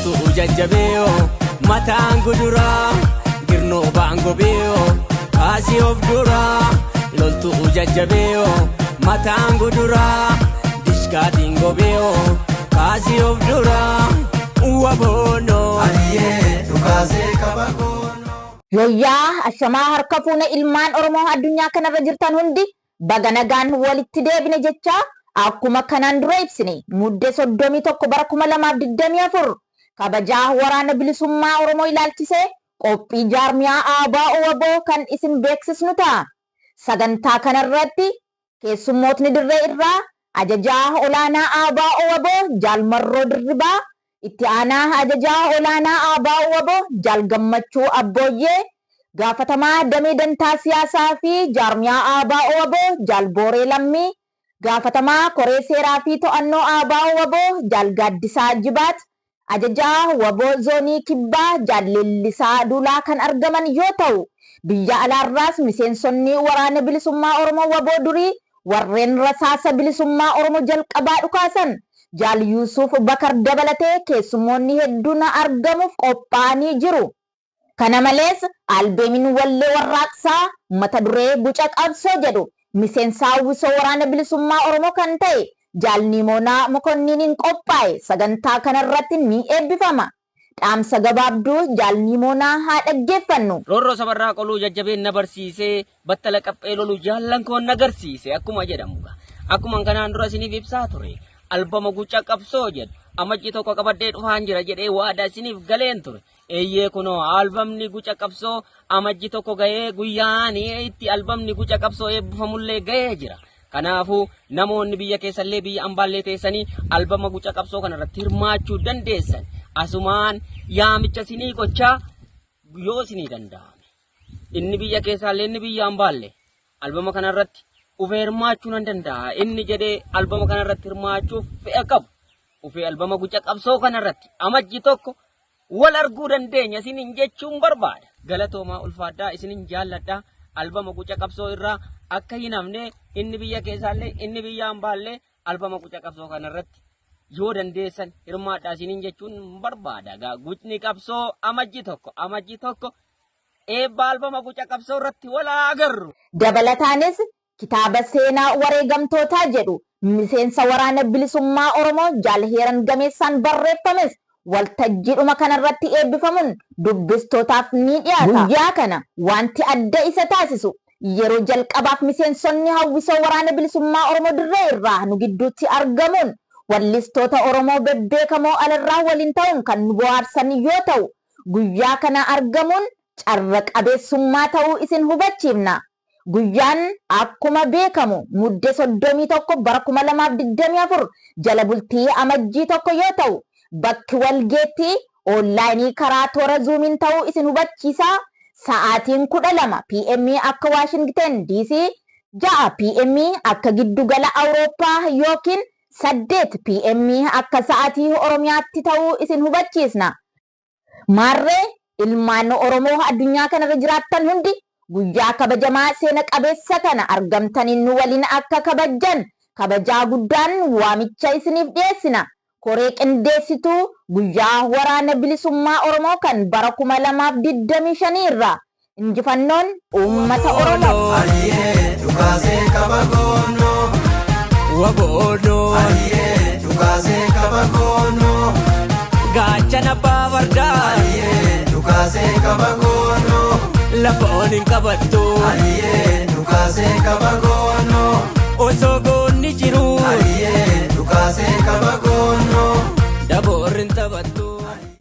Loltuu jajjabeeyoo mataan guduraa girnoo baangobeeyoo kaasii of duraa. Loltuu jajjabeeyoo mataan guduraa dishkaatiin gobeeyoo kaasii of duraa. Waboonoo. Aliyyee dhukaasee qaba goonoo. Yooyyaa ashamaa harka fuune ilmaan Oromoo addunyaa kanarra jirtan hundi baga nagaan walitti deebine jechaa akkuma kanaan dura ibsine Mudde 31 bara 2024 kabajaa waraana bilisummaa Oromoo ilaalchisee qophii jaarmiyaa ABO-WBO kan isin beeksisnu ta'a. Sagantaa kanarratti keessummootni dirree irraa ajajaa olaanaa ABO-WBO Jaal Marroo Dirribaa, itti aanaa ajajaa olaanaa ABO-WBO Jaal Gammachuu Abbooyyee, gaafatamaa damee dantaa siyaasaa fi jaarmiyaa ABO-WBO Jaal Booree Lammii, gaafatamaa koree seeraa fi to'annoo ABO-WBO Jaal Gaaddisaa Jibaat, ajajaa WBO Zoonii Kibbaa Jaal Leellisaa Duulaa kan argaman yoo ta'u, biyya alaarraas miseensonni waraana bilisummaa Oromoo WBO durii warreen rasaasa bilisummaa Oromoo jalqabaa dhukaasan Jaal Yuusuf Bakar dabalatee keessummoonni hedduun argamuuf qophaa'anii jiru. Kana malees albeemiin wallee warraaqsaa mata duree guca qabsoo jedhu miseensa hawwisoo waraana bilisummaa Oromoo kan ta'e Jaal Nimoonaa Mokonniiniin qophaa'e sagantaa kanarratti ni eebbifama. Dhaamsa gabaabduu Jaal Nimoonaa haa dhaggeeffannu. Roorroo sabarraa qoluu jajjabeen na barsiisee battala qaphee lolu jaallan koon na garsiise akkuma jedhamu akkuma kanaan dura isiniif ibsaa ture albama guca qabsoo jedhu amajji tokko qabadhee dhufaan jira jedhee waadaa isiniif galeen ture. Eeyyee kunoo albamni guca qabsoo amajji tokko gahee guyyaan itti albamni guca qabsoo eebbifamullee gahee jira. Kanaafuu namoonni biyya keessallee biyya ambaallee teessanii albama guca qabsoo kanarratti hirmaachuu dandeessan. Asumaan yaamicha isinii gochaa yoo isinii danda'ame. Inni biyya keessaallee inni biyya ambaallee albama kanarratti ufee hirmaachuu nan danda'a. Inni jedhee albama kanarratti hirmaachuuf fe'a qabu. Ufee albama guca qabsoo kanarratti amajji tokko wal arguu dandeenya isiniin jechuun barbaada. Galatoomaa ulfaadhaa isinin jaalladha. Albama guca qabsoo irraa akka hin hafne inni biyya keessaallee inni biyya ambaallee albama guca qabsoo kanarratti yoo dandeessan hirmaadhaa isiniin jechuun barbaada. Gucni qabsoo amajji tokko amajji tokko eebba albama guca qabsoo irratti wal agarru. Dabalataanis kitaaba seenaa wareegamtootaa jedhu miseensa waraana bilisummaa Oromoo Jaal Heeran Gameessaan barreeffames waltajjiidhuma kanarratti eebbifamuun dubbistootaaf ni dhiyaata. Guyyaa kana wanti adda isa taasisu yeroo jalqabaaf miseensonni hawwisoo waraana bilisummaa Oromoo dirree irraa nu gidduutti argamuun wallistoota Oromoo bebbeekamoo alarraa waliin ta'uun kan nu bohaarsan yoo ta'u, guyyaa kana argamuun carra qabeessummaa ta'uu isin hubachiifna. Guyyaan akkuma beekamu Mudde 31 bara 2024 jala bultii amajjii tokko yoo ta'u, bakki walgeettii onlaayinii karaa toora zuumiin ta'uu isin hubachiisaa. Sa'aatiin 12 PM akka Waashingten DC, 6 PM akka giddugala Awurooppaa yookiin 8 PM akka sa'aatii Oromiyaatti ta'uu isin hubachiisna. Maarree ilmaan Oromoo addunyaa kanarra jiraattan hundi guyyaa kabajamaa seena qabeessa kana argamtaniin nu waliin akka kabajjan kabajaa guddaan waamicha isiniif dhiyeessina. Koree qindeessituu guyyaa waraana bilisummaa Oromoo kan bara 2025 irraa injifannoon uummata Oromoo. Aliyyee dhukaasee qaba goonoo. Waboonoo. Aliyyee dhukaasee qaba goonoo. Gaachana abbaa fardaa. Aliyyee dhukaasee qaba goonoo. Lafa ol hin qabattu. Aliyyee dhukaasee qaba goonoo. Osoo goonni jiru. Aliyyee dhukaasee